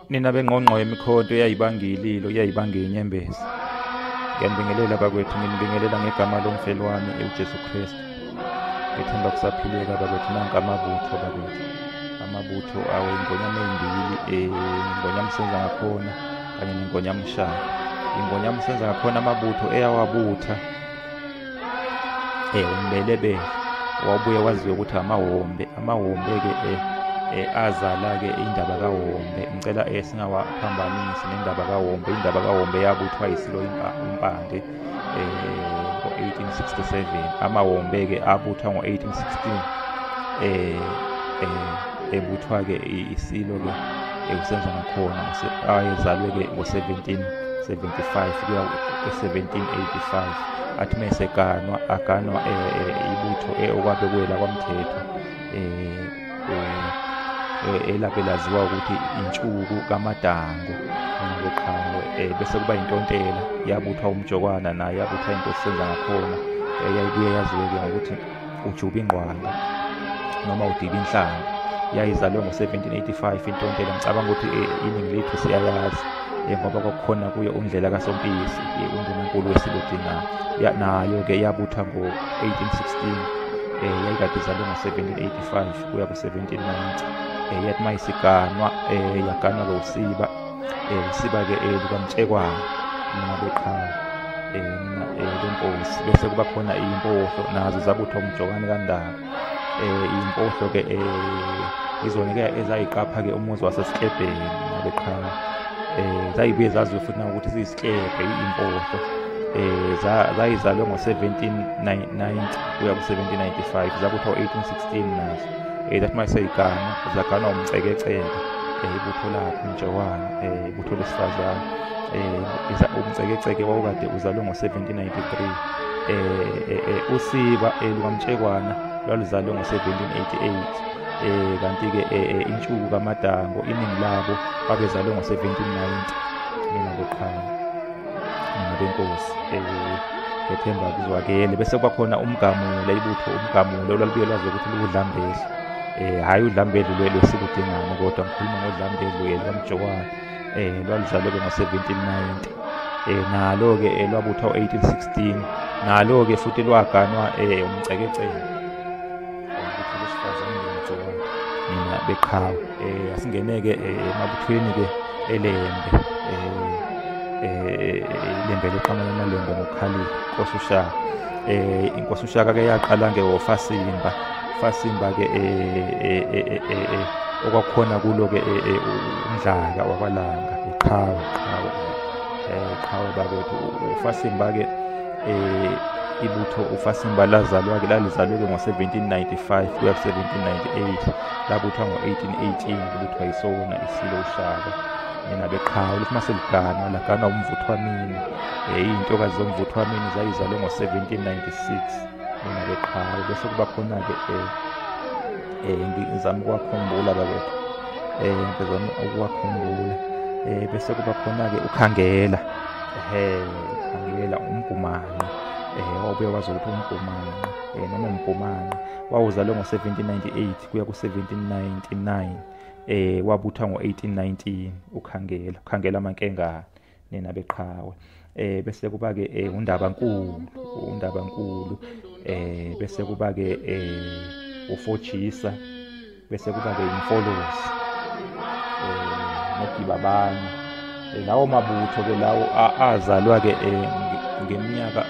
Nina bengqongqo yemikhonto eyayibanga ililo, eyayibanga inyembezi. Ngiyanibingelela bakwethu, nginibingelela ngegama lomfeli wami uJesu Kristu. Ngithemba kusaphileka bakwethu. Nanka amabutho bakwethu, amabutho awe ingonyama ezimbili, ingonyama Senzangakhona kanye nengonyama uShaka. Ingonyama Senzangakhona amabutho eyawabutha umbelebele, wabuye waziwe ukuthi amahombe. Amahombe-ke azala-ke indaba kaHombe. Ngicela singawaphambanisi nendaba kaHombe. Indaba kaHombe yabuthwa yisilo uMpande ngo-1867. Amahombe-ke abuthwa ngo-1816, ebuthwa-ke isilo-ke uSenzangakhona, ayezalwe-ke ngo-1775 kuya ku-1785. Athi meseganwa aganwa ibutho okwabe kuyela kwaMthethwa, elabe laziwa ukuthi intshuku kaMadango ngeqhawe. Bese kuba intontela yabuthwa uMjokwana, naye yabuthwa inkosi Senzangakhona, yayibuye yaziwe-ke ngokuthi uJuba ingqwanga noma uDiba inhlanga. Yayizalwe ngo-1785 intontela. Ngicabanga ukuthi iningi lethu siyayazi, ngoba kwakukhona kuyo uNdlela kaSompisi, undunankulu weSilo Dingane. Nayo-ke yabuthwa ngo-1816, yayikade izalwe ngo-1785 kuya ku-1790. Yathi uma isiganwa, yaganwa-ke uSiba, uSiba-ke lukaMtshekwana nina beqhawe, nina benkosi. Bese kuba khona iy'mpohlo, nazo zabuthwa uMjokane kaNdaba. Iy'mpohlo-ke izona-ke ezayiqapha-ke umuzi waseSiklebheni nina beqhawe. Zayibuye zaziwe futhi nangokuthi ziyisikebhe iy'mpohlo. Zayizalwe ngo-1790 kuya ku-1795, zabuthwa ngo-1816 nazo. Zathi uma seyiganwa, zaganwa uMcekeceke, ibutho lakhe uMjokwana, ibutho lesifazane. Umcekeceke wawukade uzalwe ngo-1793. Usiba lukaMtshekwana lwaluzalwe ngo-1788. Kanti-ke intshuku kaMadango iningi labo babezalwe ngo-1790 nina beqhawe, nina benkosi. Ngethemba kuzwakele. Bese kuba khona uMgamula, ibutho uMgamula olwalubuye lwaziwe ukuthi luwudlambedlu. Hhayi udlambedlu lwesilo Dingane, kodwa ngikhuluma ngodlambedlu lukaMjokwana. Lwaluzalwe-ke ngo-1790. Nalo-ke lwabuthwa ngo-1816. Nalo-ke futhi lwaganwa uMcekeceke, ibutho lesifazane likaMjokwana nina beqhawe. Asingeneke emabuthweni-ke eLembe, iLembe leqamana amalembe ngokukhalipha, Inkosi uShaka. Inkosi uShaka-ke yaqala ngewofasimba. Fasimba-ke okwakukhona kulo-ke uMdlaka wakwaLanga, iqhawe, qhawe, qhawe bakwethu. Ufasimba-ke, ibutho uFasimba lazalwa-ke, lalizalwe-ke ngo-1795 kuya ku-1798, labuthwa ngo-1818, libuthwa yisona isilo uShaka nina beqhawe. Lithi uma seliganwa, laganwa uMvuthwamini. Iy'ntokazi zoMvuthwamini zayizalwe ngo-1796 nina beqhawe. Bese kuba khona-ke ngizama ukuwakhumbula bakwethu, ngizama ukuwakhumbula. Bese kuba khona-ke uKhangela, uKhangela uMgumanqa, wawubuye wazi ukuthi uMgumanqa noma uMgumanqa, wawuzalwe ngo-1798 kuya ku-1799, wabuthwa ngo-1819 uKhangela, uKhangela amaNkengane nina beqhawe. Bese kuba-ke uNdabankulu, uNdabankulu, bese kuba-ke uFojisa, bese kuba-ke iMfolozi, noGibabanye. Lawo mabutho-ke lawo azalwa-ke ngeminyaka,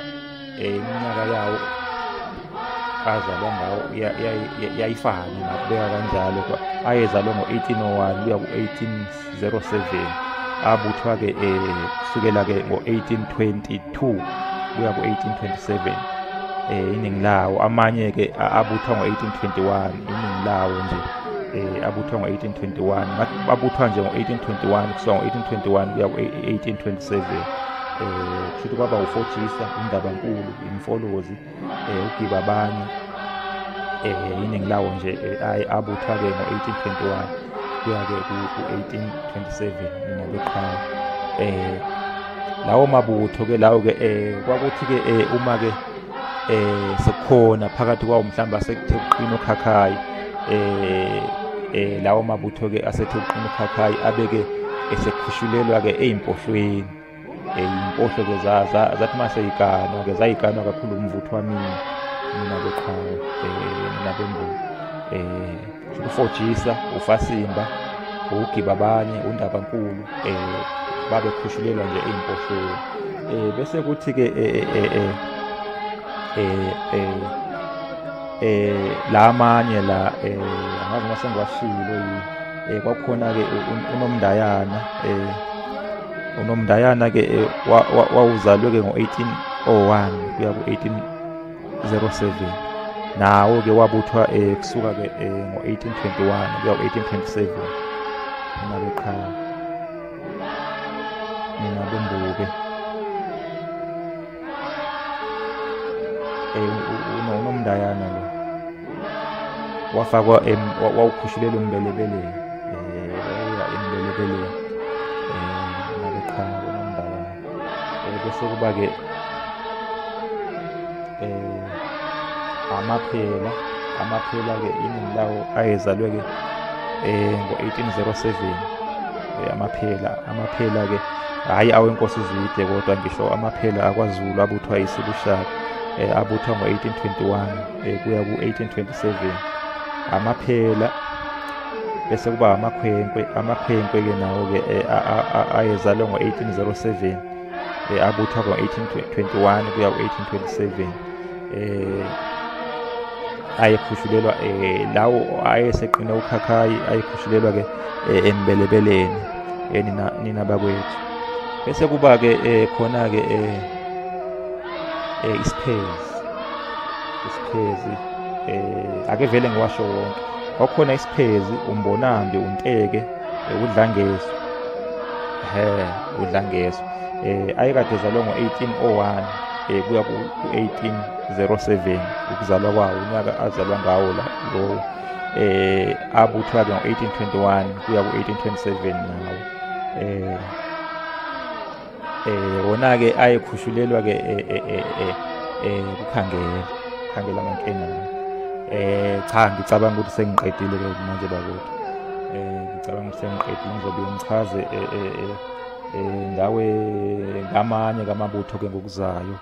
iminyaka yawo azalwa ngawo yayifana, ngakubeka kanjalo. Ayezalwe ngo-1801 kuya ku-1807, abuthwa-ke kusukela-ke ngo-1822 kuya ku-1827, iningi lawo. Amanye-ke abuthwa ngo-1821, iningi lawo nje abuthwa ngo-1821. Ngathi babuthwa nje ngo-1821, kusuka ngo-1821 kuya ku-1827. Kushuthi kwaba uFojisa, uNdabankulu, iMfolozi, uGibabanye, iningi lawo nje abuthwa-ke ngo-1821 kuya-ke ku-1827 nina beqhawe. Lawo mabutho-ke lawo-ke kwakuthi-ke uma-ke sekukhona phakathi kwawo mhlawumbe asekuthe kuqina ukhakhayi, Lawo mabutho ke asethe uqina ukhakhayi abeke esekhushulelwa ke eyimpohlweni. Impohlo ke zathi mase yiganwa ke zayiganwa kakhulu umvutho wami mina beqhawe, mina bembu, ufojisa, ufasimba, ugiba abanye, undabankulu, babekhushulelwa nje eyimpohlweni. Bese kuthi ke la amanye la, angazi noma sengiwashilo yini. Kwakukhona ke uNomndayana. UNomndayana ke wawuzalwe ke ngo-1801 kuya ku-1807. Nawo ke wabuthwa kusuka ke ngo-1821 kuya ku-1827. Mina beqhawe, mina bembuke, uNomndayana lo wafakwa, wawukhushulelwa embelebeleni, wawuya embelebeleni, nabeqhawe uNomndayana. Bese kuba ke amaphela. Amaphela ke iningi lawo ayezalwe ke ngo-1807. Amaphela, amaphela ke hhayi awenkosi uZwide, kodwa ngisho amaphela akwaZulu abuthwa isilushaka, abuthwa ngo-1821 kuya ku-1827 amaphela. Bese kuba amakhwenkwe. Amakhwenkwe ke nawo ke ayezalwe ngo-1807, abuthwa ngo-1821 kuya ku-1827. Ayekhushulelwa lawo ayeseqine ukhakhayi, ayekhushulelwa ke embelebeleni, nina, nina bakwethu. Bese kuba ke khona ke isiphezi. Isiphezi, ake vele ngiwasho wonke. Kwakhona isiphezi, umbonambi, unteke, udlangezwe, udlangezwe, ayekade ezalwe ngo-1801 kuya ku-1807 ukuzalwa kwawo, unyaka azalwa ngawo la lo. Abuthwa ke ngo-1821 kuya ku-1827 nawo. Wona ke ayekhushulelwa ke kukhangela, kukhangela amankenyana. Cha, ngicabanga ukuthi sengiqedile ke manje bakwethu. Ngicabanga ukuthi sengiqedile. Ngizobe ngichaze ngawe ngamanye kamabutho ke ngokuzayo,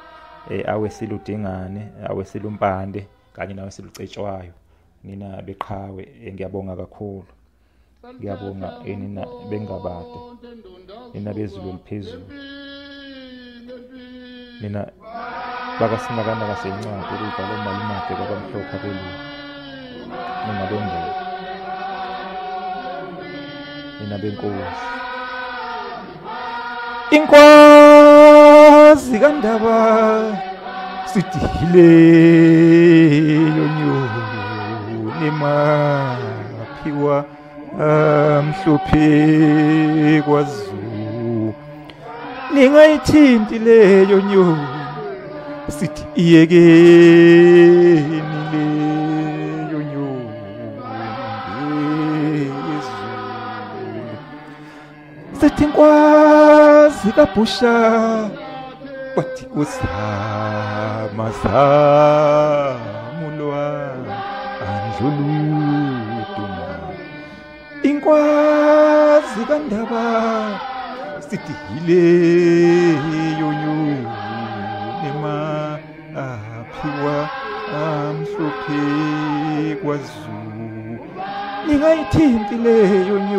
awesiludingane, awesilumpande kanye nawesilucetshwayo. Nina beqhawe, ngiyabonga kakhulu, ngiyabonga, nina bengabade, nina bezulu eliphezulu, nina bakaSinakanaka sencwadi ukubhala umalimade kwabamhlophe abelungu, nina bembulo, nina benkosi, inkwazi kandaba sithi leyo nyoni maphiwa amhlophe kwaZulu, ningayithinti leyo nyoni, sithi iyekeni leyo nyoni ngezulu. Sithi inkwazi kabhusha bathi uzama zamulwa andluluduma, inkwazi kandaba sithi yileyo nyoni aphiwa amhlophe kwaZulu, ningayithinti leyo nyoni.